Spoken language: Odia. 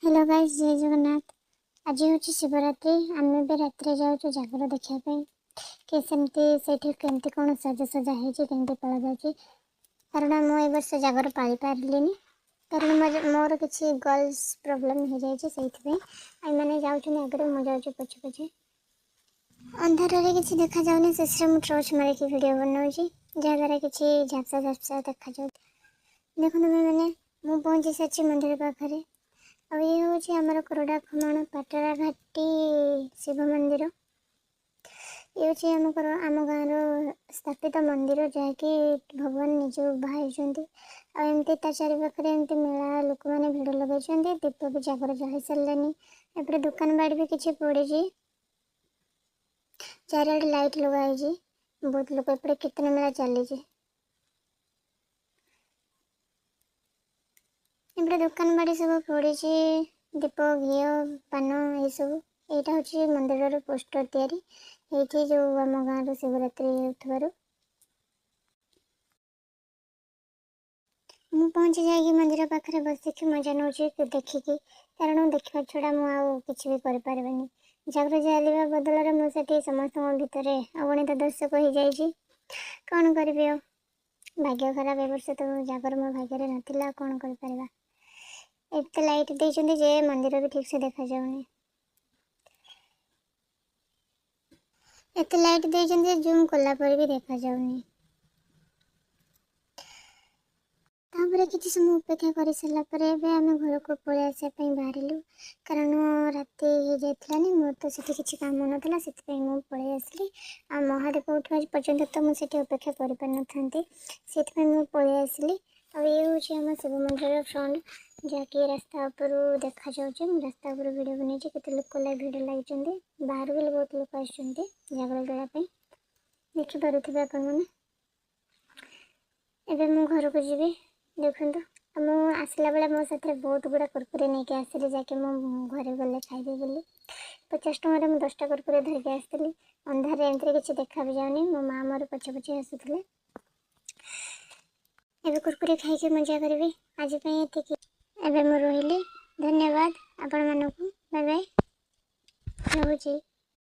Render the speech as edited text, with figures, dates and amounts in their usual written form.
ହ୍ୟାଲୋ ଗାଇସ୍, ଜୟ ଜଗନ୍ନାଥ। ଆଜି ହେଉଛି ଶିବରାତ୍ରି। ଆମେ ଏବେ ରାତିରେ ଯାଉଛୁ ଜାଗର ଦେଖିବା ପାଇଁ କି ସେମିତି ସେଇଠି କେମିତି କ'ଣ ସାଜସଜା ହେଇଛି, କେମିତି ପାଳାଯାଉଛି। କାରଣ ମୁଁ ଏ ବର୍ଷ ଜାଗର ପାଳି ପାରିଲିନି, କାରଣ ମୋର କିଛି ଗର୍ଲସ ପ୍ରୋବ୍ଲେମ୍ ହେଇଯାଇଛି। ସେଇଥିପାଇଁ ଏମାନେ ଯାଉଛନ୍ତି ଆଗରେ, ମୁଁ ଯାଉଛି ପଛେ ପଛେ। ଅନ୍ଧାରରେ କିଛି ଦେଖାଯାଉନି, ଶେଷରେ ମୁଁ ଟର୍ଚ୍ଚ ମାରିକି ଭିଡ଼ିଓ ବନାଉଛି, ଯାହାଦ୍ୱାରା କିଛି ଝାପ୍ସା ଝାପ୍ସା ଦେଖାଯାଉଛି। ଦେଖନ୍ତୁ ଭାଇମାନେ, ମୁଁ ପହଞ୍ଚି ସାରିଛି ମନ୍ଦିର ପାଖରେ। ଆଉ ଇଏ ହେଉଛି ଆମର କୋରଡ଼ା ଖମାଣ ପାଟରା ଘାଟି ଶିବ ମନ୍ଦିର। ଇଏ ହେଉଛି ଆମ ଗାଁର ସ୍ଥାପିତ ମନ୍ଦିର, ଯାହାକି ଭଗବାନ ନିଜେ ଉଭା ହେଇଛନ୍ତି। ଆଉ ଏମିତି ତା ଚାରିପାଖରେ ଏମିତି ମେଳା, ଲୋକମାନେ ଭିଡ଼ ଲଗାଇଛନ୍ତି। ଦୀପ ବି ଜାଗର ଜଳି ସାରିଲାନି। ଏପଟେ ଦୋକାନ ବାଡ଼ି ବି କିଛି ପଡ଼ିଛି। ଚାରିଆଡ଼େ ଲାଇଟ୍ ଲଗା ହେଇଛି, ବହୁତ ଲୋକ। ଏପଟେ କୀର୍ତ୍ତନ ମେଳା ଚାଲିଛି। ଏପଟେ ଦୋକାନ ବାଡ଼ି ସବୁ ପଡ଼ିଛି, ଦୀପ, ଘିଅ, ପାନ ଏସବୁ। ଏଇଟା ହେଉଛି ମନ୍ଦିରର ପୋଷ୍ଟର ତିଆରି ଏଇଠି ଯେଉଁ ଆମ ଗାଁର ଶିବରାତ୍ରି ହେଉଥିବାରୁ। ମୁଁ ପହଞ୍ଚି ଯାଇକି ମନ୍ଦିର ପାଖରେ ବସିକି ମଜା ନେଉଛି ଦେଖିକି, କାରଣ ଦେଖିବା ଛଡ଼ା ମୁଁ ଆଉ କିଛି ବି କରିପାରିବିନି। ଜାଗର ଜାଳିବା ବଦଳରେ ମୁଁ ସେଠି ସମସ୍ତଙ୍କ ଭିତରେ ଅଗଣିତ ଦର୍ଶକ ହେଇଯାଇଛି। କ'ଣ କରିବି ଆଉ, ଭାଗ୍ୟ ଖରାପ। ଏ ବର୍ଷ ତ ଜାଗର ମୋ ଭାଗ୍ୟରେ ନଥିଲା, କ'ଣ କରିପାରିବା? ଏତେ ଲାଇଟ୍ ଦେଇଛନ୍ତି ଯେ ମନ୍ଦିର ବି ଠିକ୍ସେ ଦେଖାଯାଉନି। ଏତେ ଲାଇଟ୍ ଦେଇଛନ୍ତି ଯେ ଜୁମ୍ କଲା ପରେ ବି ଦେଖାଯାଉନି। ତାପରେ କିଛି ସମୟ ଅପେକ୍ଷା କରିସାରିଲା ପରେ ଏବେ ଆମେ ଘରକୁ ପଳେଇ ଆସିବା ପାଇଁ ବାହାରିଲୁ, କାରଣ ରାତି ହେଇଯାଇଥିଲାନି। ମୋର ତ ସେଠି କିଛି କାମ ନଥିଲା, ସେଥିପାଇଁ ମୁଁ ପଳେଇ ଆସିଲି। ଆଉ ମହାଦୀପ ଉଠିବା ପର୍ଯ୍ୟନ୍ତ ତ ମୁଁ ସେଠି ଅପେକ୍ଷା କରିପାରିନଥାନ୍ତି, ସେଥିପାଇଁ ମୁଁ ପଳେଇ ଆସିଲି। ଆଉ ଇଏ ହେଉଛି ଆମ ଶିବ ମନ୍ଦିରର ଫ୍ରଣ୍ଟ, ଯାହାକି ରାସ୍ତା ଉପରୁ ଦେଖାଯାଉଛି। ମୁଁ ରାସ୍ତା ଉପରୁ ଭିଡ଼ିଓ ବନେଇଛି। କେତେ ଲୋକ ଭିଡ଼ ଲାଗିଛନ୍ତି, ବାହାରୁ ବି ବହୁତ ଲୋକ ଆସୁଛନ୍ତି ଜାଗର ଜଳିବା ପାଇଁ, ଦେଖିପାରୁଥିବେ ଆପଣମାନେ। ଏବେ ମୁଁ ଘରକୁ ଯିବି। ଦେଖନ୍ତୁ, ଆଉ ମୁଁ ଆସିଲା ବେଳେ ମୋ ସାଥିରେ ବହୁତ ଗୁଡ଼ା କୁରକୁରେ ନେଇକି ଆସିଲି, ଯାହାକି ମୁଁ ଘରେ ଗଲେ ଖାଇବି ବୋଲି। 50 ଟଙ୍କାରେ ମୁଁ 10ଟା କୁରକୁରେ ଧରିକି ଆସିଥିଲି। ଅନ୍ଧାରରେ ଏମିତିରେ କିଛି ଦେଖା ବି ଯାଉନି। ମୋ ମା ମୋର ପଛେ ପଛେ ଆସୁଥିଲେ। ଏବେ କୁରକୁରେ ଖାଇକି ମଜା କରିବି। ଆଜି ପାଇଁ ଏତିକି, ଏବେ ମୁଁ ରହିଲି। ଧନ୍ୟବାଦ ଆପଣମାନଙ୍କୁ, ବାଏ ବାଏ, ରହୁଛି।